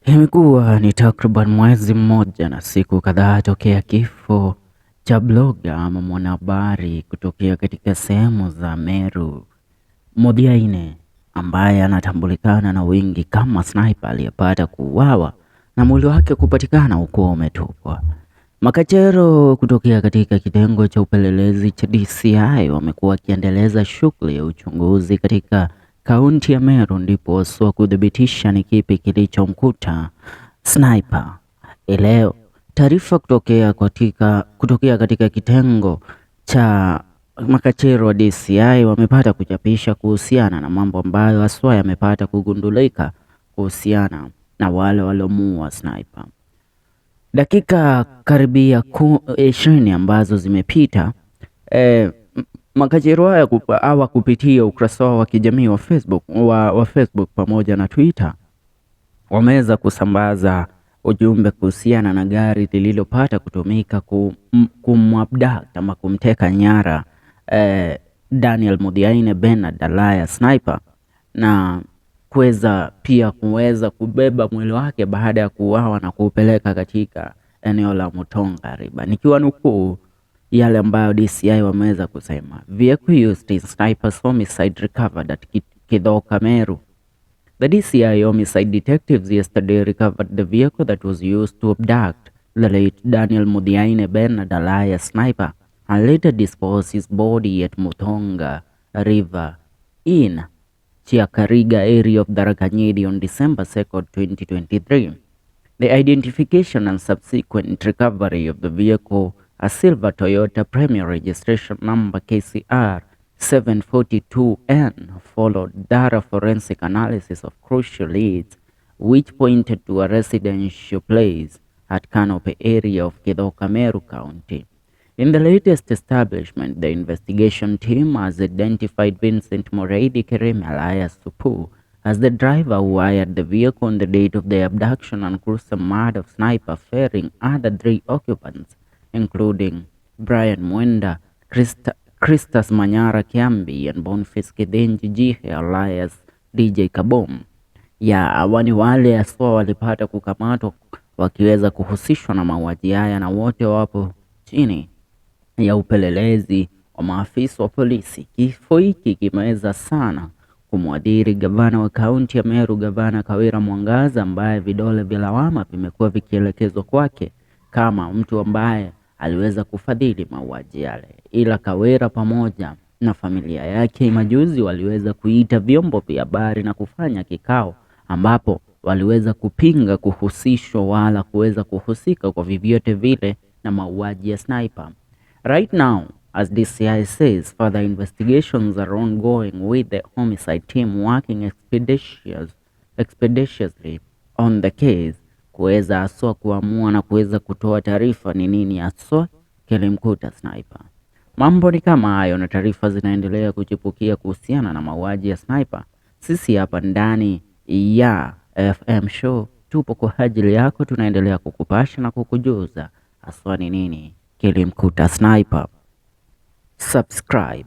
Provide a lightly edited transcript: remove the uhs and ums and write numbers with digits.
Imekuwa ni takriban mwezi mmoja na siku kadhaa tokea kifo cha bloga ama mwanahabari kutokea katika sehemu za Meru, Muthiaine, ambaye anatambulikana na wengi kama Sniper, aliyepata kuuawa na mwili wake kupatikana huko umetupwa. Makachero kutokea katika kitengo cha upelelezi cha DCI wamekuwa wakiendeleza shughuli ya uchunguzi katika kaunti ya Meru, ndipo waswa kuthibitisha ni kipi kilichomkuta Sniper. Leo taarifa kutokea katika kitengo cha makachero wa DCI wamepata kuchapisha kuhusiana na mambo ambayo haswa yamepata kugundulika kuhusiana na wale waliomuua Sniper. Dakika karibia 20 ambazo zimepita, makachero haya hawa kupitia ukurasa wao wa kijamii wa Facebook pamoja na Twitter wameweza kusambaza ujumbe kuhusiana na gari lililopata kutumika kumabduct ama kumteka nyara Daniel Muthiaine Bernard alias Sniper na kuweza pia kuweza kubeba mwili wake baada ya kuuawa na kuupeleka katika eneo la Mutonga River. Nikiwa nukuu yale ambayo DCI wameweza kusema: "Vehicle used in Sniper's homicide recovered at Kithoka, Meru. The DCI homicide detectives yesterday recovered the vehicle that was used to abduct the late Daniel Muthiaine Bernard alias Sniper and later dispose his body at Mutonga River in Chiakariga area of Tharaka Nithi on December 2nd, 2023. The identification and subsequent recovery of the vehicle, a silver Toyota Premio registration number KCR 742N, followed thorough forensic analysis of crucial leads, which pointed to a residential place at Canopy area of Kithoka, Meru County. In the latest establishment, the investigation team has identified Vincent Mureithi Kirimi alias Supu as the driver who hired the vehicle on the date of the abduction and gruesome murder of Sniper, ferrying other three occupants, including Brian Mwenda, Christus Manyara Kiambi and Boniface Kithinji Jihe alias DJ Kabom." Ya hawa ni wale haswa walipata kukamatwa wakiweza kuhusishwa na mauaji haya na wote wapo chini ya upelelezi wa maafisa wa polisi. Kifo hiki kimeweza sana kumwadhiri gavana wa kaunti ya Meru, Gavana Kawira Mwangaza, ambaye vidole vya lawama vimekuwa vikielekezwa kwake kama mtu ambaye aliweza kufadhili mauaji yale. Ila Kawira pamoja na familia yake majuzi waliweza kuita vyombo vya habari na kufanya kikao ambapo waliweza kupinga kuhusishwa wala kuweza kuhusika kwa vyovyote vile na mauaji ya Sniper. "Right now, as DCI says, further investigations are ongoing with the homicide team working expeditiously on the case kuweza haswa kuamua na kuweza kutoa taarifa ni nini haswa kilimkuta Sniper." Mambo ni kama hayo na taarifa zinaendelea kuchipukia kuhusiana na mauaji ya Sniper. Sisi hapa ndani ya FM Show tupo kwa ajili yako, tunaendelea kukupasha na kukujuza haswa ni nini kilimkuta Sniper. Subscribe.